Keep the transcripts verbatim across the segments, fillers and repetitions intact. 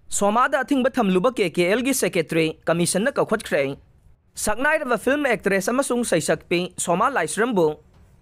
ꯁꯣꯃꯥꯗ ꯑꯊꯤꯡꯕ ꯊꯝꯂꯨꯕ ꯀꯦ ꯀꯦ ꯑꯦꯜꯒꯤ ꯁꯦꯀ꯭ꯔꯦꯇꯔꯤ ꯀꯃꯤꯁꯟꯅ ꯀꯧꯈꯠꯈ꯭ꯔꯦ꯫ ꯁꯛꯅꯥꯏꯔꯕ film actress ꯑꯃꯁꯨꯡ ꯁꯩꯁꯛꯄꯤ ꯁꯣꯃꯥ ꯂꯥꯏꯁ꯭ꯔꯝꯕꯨ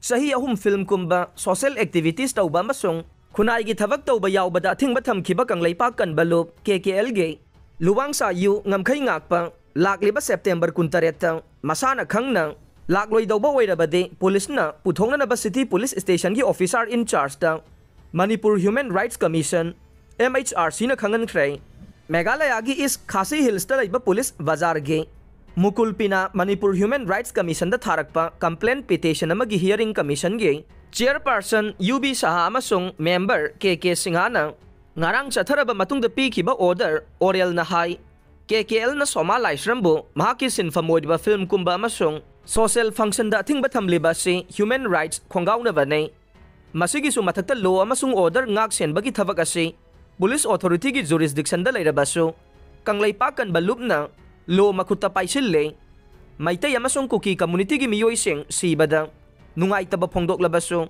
ꯆꯍꯤ ꯑꯍꯨꯝ ꯐꯤꯜꯝ ꯀꯨꯝꯕ, ꯁꯣꯁꯤꯌꯦꯜ ꯑꯦꯛꯇꯤꯚꯤꯇꯤꯁ ꯇꯧꯕ ꯑꯃꯁꯨꯡ ꯈꯨꯟꯅꯥꯏꯒꯤ ꯊꯕꯛ ꯇꯧꯕ ꯌꯥꯎꯕꯗ ꯑꯊꯤꯡꯕ ꯊꯝꯈꯤꯕ ꯀꯪꯂꯩꯄꯥꯛ ꯀꯟꯕ ꯂꯨꯞ, ꯀꯦ ꯀꯦ ꯑꯦꯜꯒꯤ ꯂꯨꯋꯥꯡꯁꯥ ꯌꯨ ꯉꯝꯈꯩ ꯉꯥꯛꯄ ꯂꯥꯛꯂꯤꯕ ꯁꯦꯞꯇꯦꯝꯕꯔ ꯀꯨꯟꯇꯔꯦꯠꯇ ꯃꯁꯥꯅ ꯈꯪꯅ ꯂꯥꯛꯂꯣꯏꯗꯧꯕ ꯑꯣꯏꯔꯕꯗꯤ ꯄꯨꯂꯤꯁꯅ ꯄꯨꯊꯣꯛꯅꯅꯕ ꯁꯤꯇꯤ ꯄꯨꯂꯤꯁ ꯁ꯭ꯇꯦꯁꯟꯒꯤ ꯑꯣꯐꯤꯁꯥꯔ ꯏꯟ ꯆꯥꯔꯖꯇ Manipur human rights commission, M H R ꯁꯤꯅ ꯈꯪꯍꯟꯈ꯭ꯔꯦ꯫ ꯃꯦꯘꯥꯂꯌꯥꯒꯤ ꯏꯁ ꯈꯥꯁꯤ ꯍꯤꯜꯁꯇ ꯂꯩꯕ ꯄꯨꯂꯤꯁ ꯕꯖꯥꯔꯒꯤ ꯃꯨꯀꯨꯜ ꯄꯤꯅ ꯃꯅꯤꯄꯨꯔ ꯍ꯭ꯌꯨꯃꯦꯟ ꯔꯥꯏꯠꯁ ꯀꯃꯤꯁꯟꯗ ꯊꯥꯔꯛꯄ ꯀꯝꯄ꯭ꯂꯦꯟ ꯄꯤꯇꯤꯁꯟ ꯑꯃꯒꯤ ꯍꯤꯌꯔꯤꯡ ꯀꯃꯤꯁꯟꯒꯤ ꯆꯤꯌꯔꯄꯥꯔꯁꯟ ꯌꯨ ꯕꯤ ꯁꯍꯥ ꯑꯃꯁꯨꯡ ꯃꯦꯝꯕꯔ ꯀꯦ ꯀꯦ ꯁꯤꯡꯍꯥꯅ ꯉꯔꯥꯡ ꯆꯠꯊꯔꯕ ꯃꯇꯨꯡꯗ ꯄꯤꯈꯤꯕ ꯑꯣꯔꯗꯔ ꯑꯣꯔꯦꯜꯅ ꯍꯥꯏ, ꯀꯦ ꯀꯦ ꯑꯦꯜꯅ ꯁꯣꯃꯥ ꯂꯥꯏꯁ꯭ꯔꯝꯕꯨ ꯃꯍꯥꯛꯀꯤ ꯁꯤꯟꯐꯝ ꯑꯣꯏꯔꯤꯕ ꯐꯤꯜꯝ ꯀꯨꯝꯕ ꯑꯃꯁꯨꯡ ꯁꯣꯁꯤꯌꯦꯜ ꯐꯪꯁꯟꯗ ꯑꯊꯤꯡꯕ ꯊꯝꯂꯤꯕ ꯑꯁꯤ ꯍ꯭ꯌꯨꯃꯦꯟ ꯔꯥꯏꯠꯁ ꯈꯣꯡꯒꯥꯎꯅꯕꯅꯤ꯫ ꯃꯁꯤꯒꯤꯁꯨ ꯃꯊꯛꯇ ꯂꯣ ꯑꯃꯁꯨꯡ ꯑꯣꯔꯗꯔ ꯉꯥꯛ ꯁꯦꯟꯕꯒꯤ ꯊꯕꯛ ꯑꯁꯤ ꯄꯨꯂꯤꯁ ꯑꯣꯊꯣꯔꯤꯇꯤꯒꯤ ꯖꯨꯔꯤꯁꯗꯤꯛꯁꯟꯗ ꯂꯩꯔꯕꯁꯨ, ꯀꯪꯂꯩꯄꯥꯛ ꯀꯟꯕ ꯂꯨꯞꯅ ꯂꯣ ꯃꯈꯨꯠꯇ ꯄꯥꯏꯁꯤꯜꯂꯦ꯫ ꯃꯩꯇꯩ ꯑꯃꯁꯨꯡ ꯀꯨꯀꯤ ꯀꯝꯃꯨꯅꯤꯇꯤꯒꯤ ꯃꯤꯑꯣꯏꯁꯤꯡ ꯁꯤꯕꯗ ꯅꯨꯡꯉꯥꯏꯇꯕ ꯐꯣꯡꯗꯣꯛꯂꯕꯁꯨ,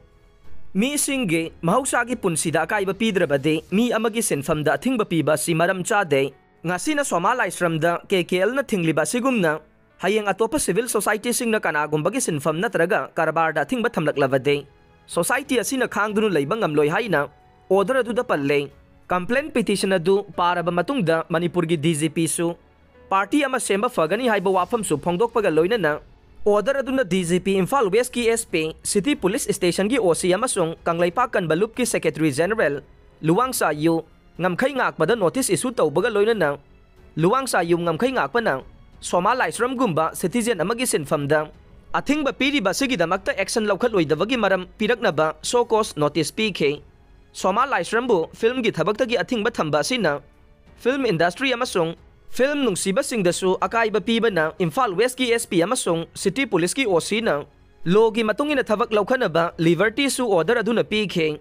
ꯃꯤꯁꯤꯡꯒꯤ ꯃꯍꯧꯁꯥꯒꯤ ꯄꯨꯟꯁꯤꯗ ꯑꯀꯥꯏꯕ ꯄꯤꯗ꯭ꯔꯕꯗꯤ ꯃꯤ ꯑꯃꯒꯤ ꯁꯤꯟꯐꯝꯗ ꯑꯊꯤꯡꯕ ꯄꯤꯕ ꯑꯁꯤ ꯃꯔꯝ ꯆꯥꯗꯦ꯫ ꯉꯁꯤꯅ ꯁꯣꯃꯥ ꯂꯥꯏꯁ꯭ꯔꯝꯗ ꯀꯦ ꯀꯦ ꯑꯦꯜꯅ ꯊꯤꯡꯂꯤꯕ ꯑꯁꯤꯒꯨꯝꯅ, ꯍꯌꯦꯡ ꯑꯇꯣꯞꯄ ꯁꯤꯚꯤꯜ ꯁꯣꯁꯥꯏꯇꯤꯁꯤꯡꯅ ꯀꯅꯥꯒꯨꯝꯕꯒꯤ ꯁꯤꯟꯐꯝ ꯅꯠꯇ꯭ꯔꯒ ꯀꯔꯕꯥꯔꯗ ꯑꯊꯤꯡꯕ ꯊꯝꯂꯛꯂꯕꯗꯤ, ꯁꯣꯁꯥꯏꯇꯤ ꯑꯁꯤꯅ ꯈꯥꯡꯗꯨꯅ ꯂꯩꯕ ꯉꯝꯂꯣꯏ ꯍꯥꯏꯅ ꯑꯣꯔꯗꯔ ꯑꯗꯨꯗ ꯄꯜꯂꯦ꯫ ꯀꯝꯄ꯭ꯂꯦꯟ ꯄꯤꯇꯤꯁꯟ ꯑꯗꯨ ꯄꯥꯔꯕ ꯃꯇꯨꯡꯗ ꯃꯅꯤꯄꯨꯔꯒꯤ ꯗꯤ ꯖꯤ ꯄꯤꯁꯨ ꯄꯥꯔꯇꯤ ꯑꯃ ꯁꯦꯝꯕ ꯐꯒꯅꯤ ꯍꯥꯏꯕ ꯋꯥꯐꯝꯁꯨ ꯐꯣꯡꯗꯣꯛꯄꯒ ꯂꯣꯏꯅꯅ, ꯑꯣꯔꯗꯔ ꯑꯗꯨꯅ ꯗꯤ ꯖꯤ ꯄꯤ ꯏꯝꯐꯥꯜ ꯋꯦꯁꯀꯤ ꯑꯦꯁ ꯄꯤ, ꯁꯤꯇꯤ ꯄꯨꯂꯤꯁ ꯁ꯭ꯇꯦꯁꯟꯒꯤ ꯑꯣ ꯁꯤ ꯑꯃꯁꯨꯡ ꯀꯪꯂꯩꯄꯥꯛ ꯀꯟꯕ ꯂꯨꯞꯀꯤ ꯁꯦꯀ꯭ꯔꯦꯇꯔꯤ ꯖꯦꯅꯔꯦꯜ ꯂꯨꯋꯥꯡꯁꯥ ꯌꯨ ꯉꯝꯈꯩ ꯉꯥꯛꯄꯗ ꯅꯣꯇꯤꯁ ꯏꯁꯨ ꯇꯧꯕꯒ ꯂꯣꯏꯅꯅ, ꯂꯨꯋꯥꯡꯁꯥ ꯌꯨ ꯉꯝꯈꯩ ꯉꯥꯛꯄꯅ ꯁꯣꯃꯥ ꯂꯥꯏꯁ꯭ꯔꯝꯒꯨꯝꯕ ꯁꯤꯇꯤꯖꯦꯟ ꯑꯃꯒꯤ ꯁꯤꯟꯐꯝꯗ ꯑꯊꯤꯡꯕ ꯄꯤꯔꯤꯕ ꯑꯁꯤꯒꯤꯗꯃꯛꯇ ꯑꯦꯛꯁꯟ ꯂꯧꯈꯠꯂꯣꯏꯗꯕꯒꯤ ꯃꯔꯝ ꯄꯤꯔꯛꯅꯕ ꯁꯣ ꯀꯣꯁ ꯅꯣꯇꯤꯁ ꯄꯤꯈꯤ꯫ ꯁꯣꯃꯥ ꯂꯥꯏꯁ꯭ꯔꯝꯕꯨ ꯐꯤꯜꯝꯒꯤ ꯊꯕꯛꯇꯒꯤ ꯑꯊꯤꯡꯕ ꯊꯝꯕ ꯑꯁꯤꯅ ꯐꯤꯜꯝ ꯏꯟꯗꯁꯇ꯭ꯔꯤ ꯑꯃꯁꯨꯡ ꯐꯤꯜꯝ ꯅꯨꯡꯁꯤꯕꯁꯤꯡꯗꯁꯨ ꯑꯀꯥꯏꯕ ꯄꯤꯕꯅ ꯏꯝꯐꯥꯜ ꯋꯦꯁꯀꯤ ꯑꯦꯁ ꯄꯤ ꯑꯃꯁꯨꯡ ꯁꯤꯇꯤ ꯄꯨꯂꯤꯁꯀꯤ ꯑꯣ ꯁꯤꯅ ꯂꯣꯒꯤ ꯃꯇꯨꯡ ꯏꯟꯅ ꯊꯕꯛ ꯂꯧꯈꯠꯅꯕ ꯂꯤꯕꯔꯇꯤꯁꯨ ꯑꯣꯔꯗꯔ ꯑꯗꯨꯅ ꯄꯤꯈꯤ꯫